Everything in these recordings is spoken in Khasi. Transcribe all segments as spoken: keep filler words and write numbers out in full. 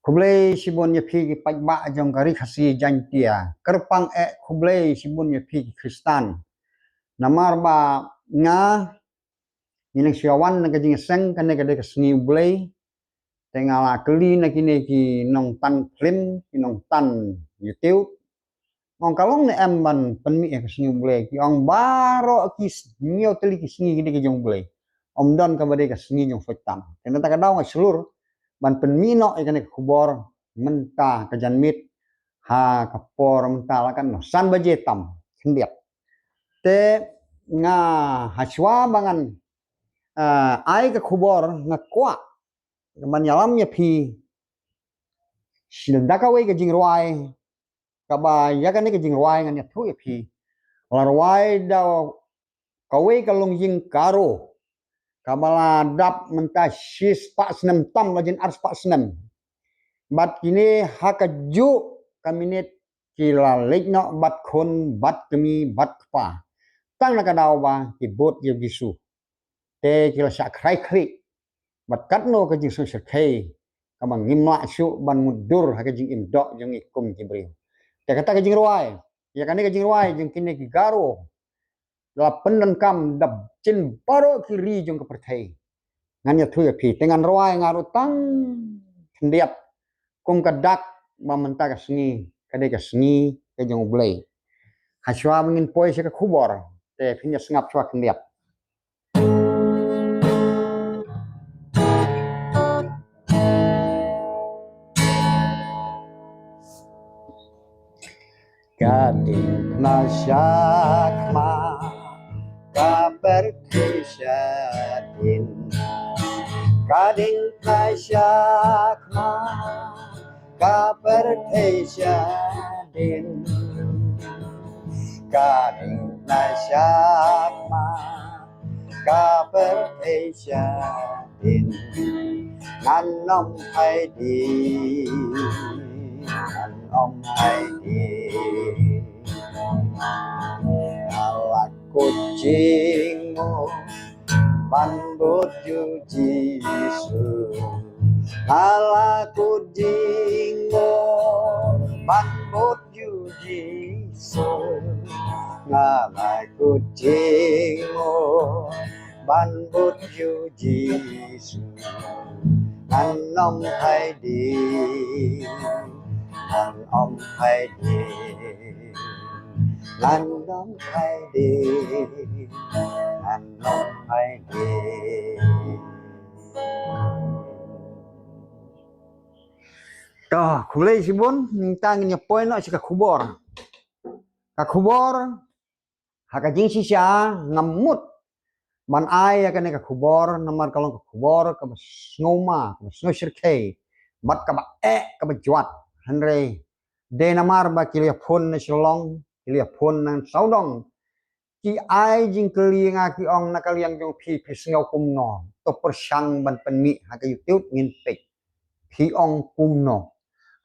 Khublei shibun ïa phi ki paidbah jong ka Ri Khasi Jaiñtia. Kyrpang eh khublei shibun ïa phi ki Khristan. Namar ba nga ngi nang shu ïa wan na ka jingïaseng kane ka dei ka sngi U Blei. Te nga la kylli na kine ki nongtan film, ki nongtan YouTube. Ong ka long ne em ban pynmih ïa ka sngi U Blei? Ki ong baroh ki sngi, ïoh tylli ki sngi ki dei ki jong U Blei. Ym don kaba dei ka sngi jong Soitan. Te na kata ka daw nga shlur ban pynmih noh ïa kane ka khubor mynta ka janmiet ha ka por mynta la kan noh san baje tam khyndiat. Te nga hashwa ba ngan, ah, ai ka khubor nga kwah ban ïalam ïa phi shi da kawei ka jingrwai, kaba ïa kane ka jingrwai ngan ïathuh ïa phi. La rwai da kawei ka longïing Garo kaba la dap mynta shi spah snem tam, la jin ar spah snem. Bad kine ha kajuh ka minit ki la leit noh bad khun, bad kmie, bad kpa. Tang na ka daw ba ki bud ïa U Jisu. Te ki la shah khrai khlieh. Bad katno ka jingsngewsyrkhei kaba ngim lah shuh ban mutdur ha ka jingim doh jong ngi kum ki briew. Te kata ka jingrwai, ïa kane ka jingrwai jong kine ki Garo la pyndonkam da jin baroh ki ri jong ka pyrthei. Ngan ïathuh ïa phi, te ngan rwai nga ruh tang khyndiat kum ka dak ba mynta ka sngi ka dei ka sngi ka jong U Blei. Hashwa ba ngin poi sha ka khubor, te phin ïa sngap shwa khyndiat. Ka ding na shakma ka pyrthei shadien. Ka ding na shakma ka pyrthei shadien. Ka ding na shakma ka pyrthei shadien. Ngan ym hai die, ngan ym hai die. Nga la kut jingmut ban bud ïa U Jisu. Nga la kut jingmut ban bud ïa U Jisu. Nga la kut jingmut ban bud ïa U Jisu. Ngan ym hai die, ngan ym hai die. Ngan ym hai die, ngan ym hai die. To, khublei shibun, mynta ngin ïa poi noh sha ka khubor. Ka khubor, ha ka jingshisha ngam mut ban ai ïa kane ka khubor, namar ka long ka khubor kaba sngewma, kaba sngewsyrkhei, bad kaba eh, kaba jwat. Hynrei dei namar ba ki la ïa phone na Shillong, ki la ïa phone na Sawdong, ki ai jingkylli ïa nga, ki ong na ka liang jong phi, phi sngew kumno? To pyrshang ban pynmih ha ka YouTube ngin peit. Phi ong kumno?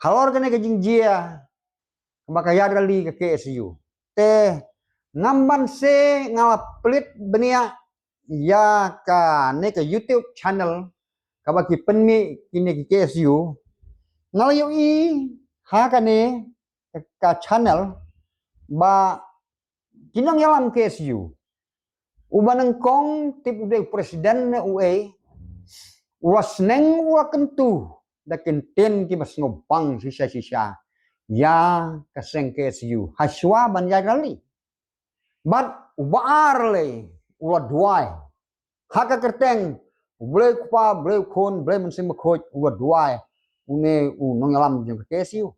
Halor kane ka jingjia kaba ka ïaid kali ka K S U. Te ngam ban se nga la plie bniah ïa kane ka YouTube channel kaba ki pynmih kine ki K S U. Nga la ïohi ha kane ka channel ba ki nongïalam K S U, uba nyngkong tip u dei u president ne uei, u la sneng u la kyntu da ki ktien kiba sngewbang shisha shisha ïa ka seng K S U hashwa ban ïaid rally. Bad uba ar lei u la duwai ha ka kyrteng U Blei Kpa, Blei Khun, Blei Mynsiem Bakhuid, u la duwai une u nongïalam jong ka K S U.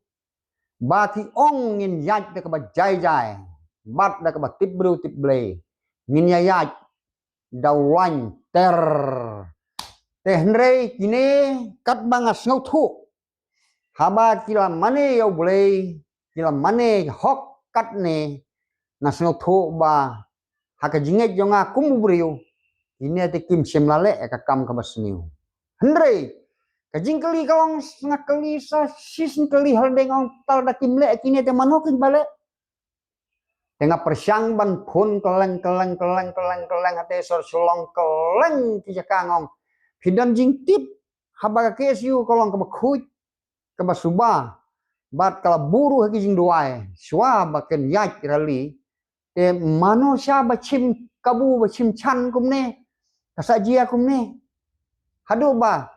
Ba ki ong ngin ïaid da kaba jai jai bad da kaba tip briew tip Blei. Ngin ïa ïaid da u lain ter. Te hynrei kine katba nga sngewthuh, haba ki la mane ïa U Blei, ki la mane hok katne, nga sngewthuh ba ha ka jingngeit jong nga kum u briew, kine te kim shym la leh ka kam kaba sniew. Hynrei ka jingkylli ka long, nga kylli sa shisien kylli ha lade, nga ong tang da kim leh kine te mano kin ba leh? Te nga pyrshang ban phone kylleng kylleng kylleng kylleng kylleng ha te sor Shillong, kylleng ki jaka, nga ong phi don jingtip haba ka K S U ka long kaba khuid? kaba suba bad ka la buh ruh ha ki jingduwai shuwa ba kan ïaid rally. Te mano sha ba chim kabu ba chim chan kumne, ka sa jia kumne. Haduh ba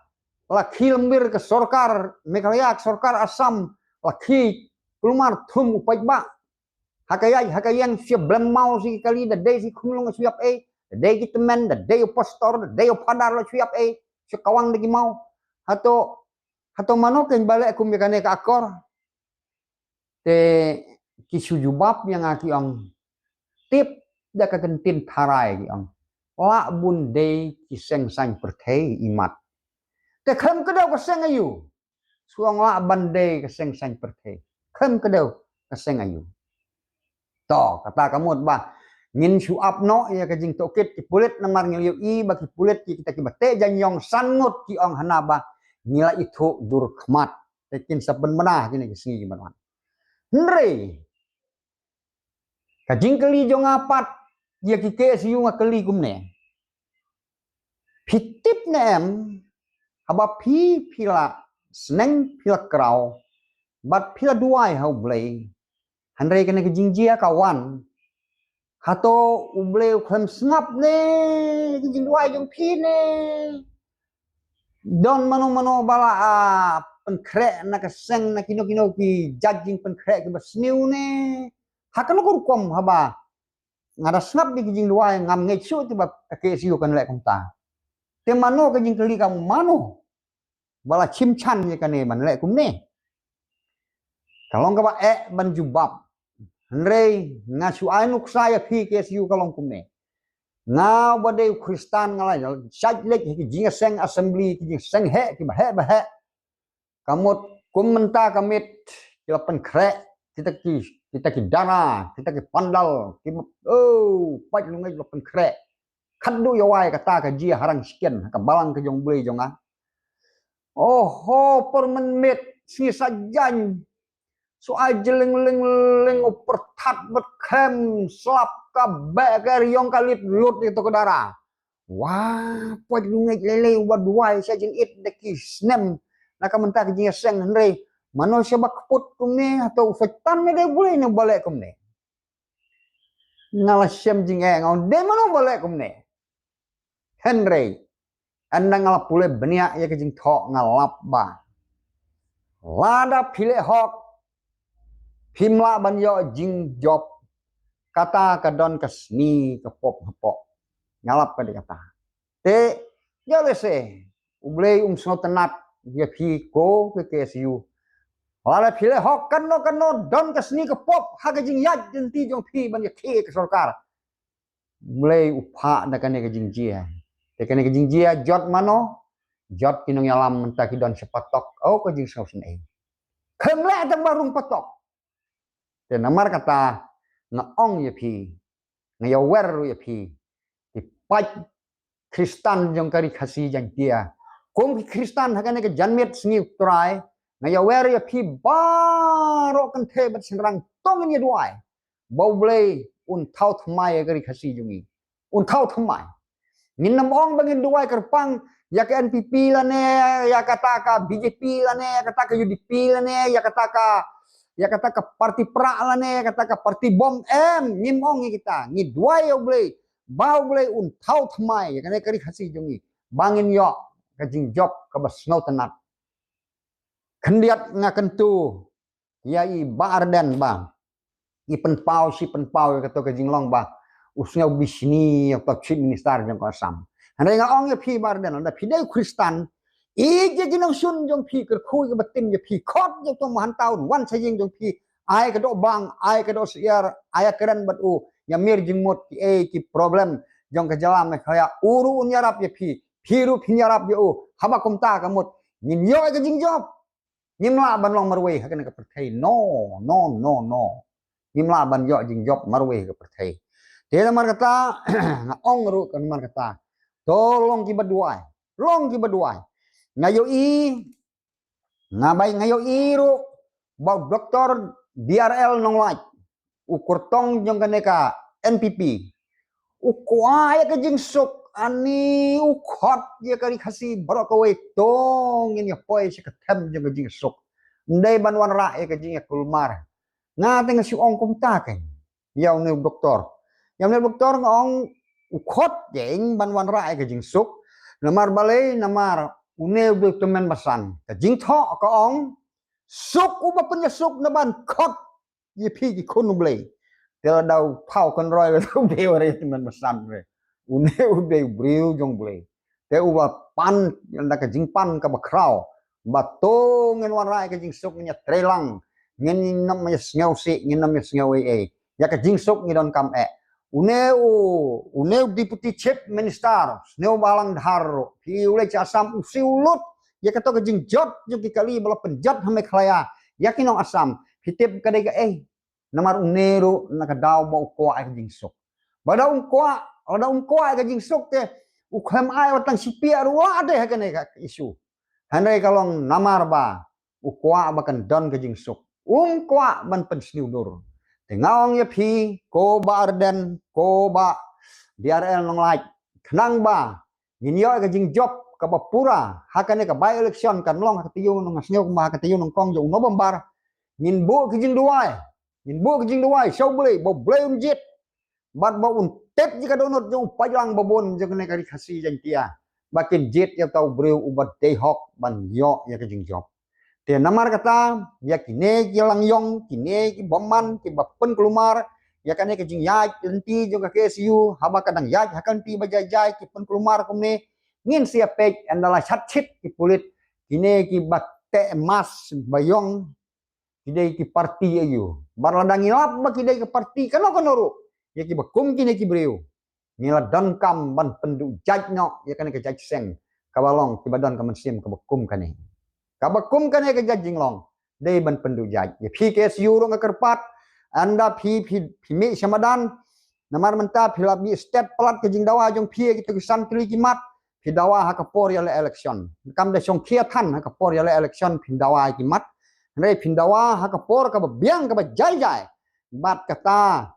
la khie lembir ka sorkar Meghalaya, ka sorkar Assam, la khie kulmar thum u paidbah. Ha ka ïaid ha ka ïeng shu blem maw sha ki kali, da dei sha ki khunlung shu ïap ei, da dei ki tymmen, da dei u pastor, da dei u phadar la shu ïap ei, shu kawang da ki maw. Hato, hato mano kan ba leh kum ïa kane ka akor? Te ki shu jubab ïa nga ki ong, tip da ka kyntien tharai ki ong, lah bun dei ki seng saiñ pyrthei imat. Te khlem kdew ka seng aïu? Shu ong lah ban dei ka seng saiñ pyrthei. Khlem kdew ka seng aïu? To, kata ka mut ba ngin shu ap noh ïa ka jingtohkit ki pulit, namar ngi la ïohi ba ki pulit ki, kita kiba teh jaiñ ïong san ngut ki ong hana ba ngi la ithuh dur khmat. Te kin sa pynbna kine ki sngi ki ban wan. Hynrei ka jingkylli jong nga pat ïa ki K S U nga kylli kumne. Phi tip ne em, haba phi, phi la sneng, phi la kraw bad phi la duwai ha U Blei, hynrei kane ka jingjia ka wan, hato U Blei u khlem sngap ne ki jingduwai jong phi ne? Don mano mano ba la, ah, pynkhreh na ka seng, na kino kino ki jait jingpynkhreh kiba sniew ne? Ha kano ka rukom haba nga da sngap ïa ki jingduwai, ngam ngeit shuh te ba ka K S U kan leh kumta. Te mano ka jingkylli ka mano ba la chim chan ïa kane ban leh kumne? Ka long kaba eh ban jubab. Hynrei nga shu ai nuksa ïa phi K S U ka long kumne. Nga ba dei u Khristan nga la shait leit ha ki jingïaseng assembly, ki jingïaseng heh kiba heh ba heh. Ka mut kum mynta ka miet ki la pynkhreh kita ki, kita ki dara, kita ki pandal kiba, oh, pait lungeit la pynkhreh. Khadduh ïa wai kata ka jia ha rang shiken ha ka balang ka jong U Blei jong nga. Oho, por mynmiet sngi Saitjaiñ, shu ai jylliew lynglyng u pyrthat bad khlem slap ka beh ka riong ka lit lut ïa to ka dara. Wah, pait lungeit lei lei uba duwai sha jingit da ki snem na ka mynta ka jingïaseng, hynrei mano sha ba kput kumne? Hato u Soitan ne dei U Blei ne ba leh kumne? Nga la shem jingeh, nga ong dei mano ba leh kumne. Hynrei ynda nga la pule bniah ïa ka jingthoh nga lap ba lada phi leh hok phim lah ban ïoh jingjop kata ka don ka sngi ka pop hapoh. Nga lap ka dei kata. Te ïa lehse U Blei um sngewtynnat ïa phi ko ka K S U. Lada phi leh hok kano kano don ka sngi ka pop ha ka jingïaid lynti jong phi ban ïakhih ka sorkar. U Blei u phah da kane ka jingjia. Te kane ka jingjia jot mano? Jot ki nongïalam mynta ki don sha patok. Oh, ka jingsngewsynei. Khlem leh tang ba rung patok. Te namar kata nga ong ïa phi, nga ïawer ruh ïa phi, ki paid Khristan jong ka Ri Khasi Jaiñtia, kum ki Khristan ha kane ka janmiet sngi U Trai, nga ïawer ïa phi baroh kynthei bad shynrang, to ngin ïa duwai ba U Blei un thaw thymmai ïa ka Ri Khasi jong ngi. Un thaw thymmai. Ngin ym ong ba ngin duwai kyrpang ïa ka N P P lane ïa kata ka B J P lane ïa kata ka U D P lane ïa kata ka, ïa kata ka parti prah lane ïa kata ka parti bom. Em, ngim ong ïa kita. Ngi duwai ïa U Blei ba U Blei un thaw thymmai ïa kane ka Ri Khasi jong ngi ba ngin ïoh ka jingjop kaba sngewtynnat. Khyndiat nga kyntu ïa i Bah Ardent ba i pynpaw shi pynpaw ïa kato ka jinglong ba u sngew bishni ïa uto u Chief Minister jong ka Assam. Hynrei nga ong ïa phi Bah Ardent, lada phi dei u Khristan, ïeit ïa ki nongshun jong phi, kyrkhu ïa kaba tim ïa phi, khot ïa uto u Mahanta un wan sha ïing jong phi, ai ka doh bang, ai ka doh syiar, ai ïakren bad u, ïamir jingmut kiei ki problem jong ka jylla Meghalaya, u ruh un ïarap ïa phi, phi ruh phin ïarap ïa u. Haba kumta ka mut ngin ïoh ïa ka jingjop. Ngim lah ban long marwei ha kane ka pyrthei. No, no, no, no. Ngim lah ban ïoh jingjop marwei ha ka pyrthei. Te namar kata nga ong ruh ka namar kata, to long kiba duwai, long kiba duwai. Nga ïohi, nga bai nga ïohi ruh ba u Doktor D R L Nonglait, u kyrtong jong kane ka N P P, u kwah ïa ka jingsuk, ani u khot ïa ka Ri Khasi baroh kawei, to ngin ïa poi sha ka them jong ka jingsuk. Ndei ban wanrah ïa ka jingïakulmar. Nga te nga shu ong kumta kein. Ïa une u doktor. Ïa une u doktor nga ong u khot kein ban wanrah ïa ka jingsuk. Namar balei, namar une u dei u tymmen basan. Ka jingthoh ka ong suk uba pynïasuk na ban khot ïa phi ki khun u Blei. Te lada u phaw kynroi lada u dei u re tymmen basan re. Une u dei u briew jong Blei. Te uba pan da ka jingpan kaba khraw. Ba to ngin wanrah ïa ka jingsuk, ngin ïa trei lang. Ngin nym ïa sngewsih, ngin nym ïa sngew ei ei. Ïa ka jingsuk ngi donkam eh. Une u, une u Deputy Chief Minister, sniew balang dhar ruh. Phi u leit sha Assam u siew lut. Ïa kato ka jingjot jong ki kali ba la pynjot ha Meghalaya. Ïa ki nong Assam. Phi tip ka dei kaei. Namar une ruh na ka daw ba u kwah ïa ka jingsuk. Ba da um kwah, ba da um kwah ïa ka jingsuk te u khlem ai wat tang shi piah ruh la dei ha kane ka issue. Hynrei ka long namar ba u kwah ba kan don ka jingsuk. Um kwah ban pynsniew dur. Te nga ong ïa phi, ko Bah Ardent, ko Bah D R L Nonglait, khnang ba ngin ïoh ïa ka jingjop kaba pura ha kane ka by election kan long ha ka taïew nong, nga sngew kumba ha ka taïew nyngkong jong u November. Ngin buh ka jingduwai, ngin buh ka jingduwai sha u Blei ba u Blei un jied. Bad ba un tep ïa ka dohnud jong u paidlang babun jong kane ka Ri Khasi Jaiñtia ba kin jied ïa uta u briew uba dei hok ban ïoh ïa ka jingjop. Te namar kata, ïa kine ki langïong, kine ki bymman, kiba pynkulmar ïa kane ka jingïaid lynti jong ka K S U, haba ka dang ïaid ha ka lynti ba jai jai, ki pynkulmar kumne. Ngin sa ïa peit ynda la shat shit ki pulit, kine kiba teh mask ba ïong, ki dei ki parti aïu. Bad lada ngi lap ba ki dei ki parti kano kano ruh, ïa kiba kum kine ki briew, ngi la donkam ban pynduh jait noh ïa kane ka jait seng kaba long, kiba don ka mynsiem kaba kum kane. Kaba kum kane ka jait jinglong, dei ban pynduh jait. Ïa phi K S U ruh nga kyrpad, ynda phi, phi, phi mih sha madan, namar mynta phi la mih stet palat ka jingdawa jong phi ïa kito ki san tylli ki mat, phi dawa ha ka por ïaleh election. Kam da shong khia than ha ka por ïaleh election phin dawa ïa ki mat. Hynrei phin dawa ha ka por kaba biang kaba jai jai. Bad kata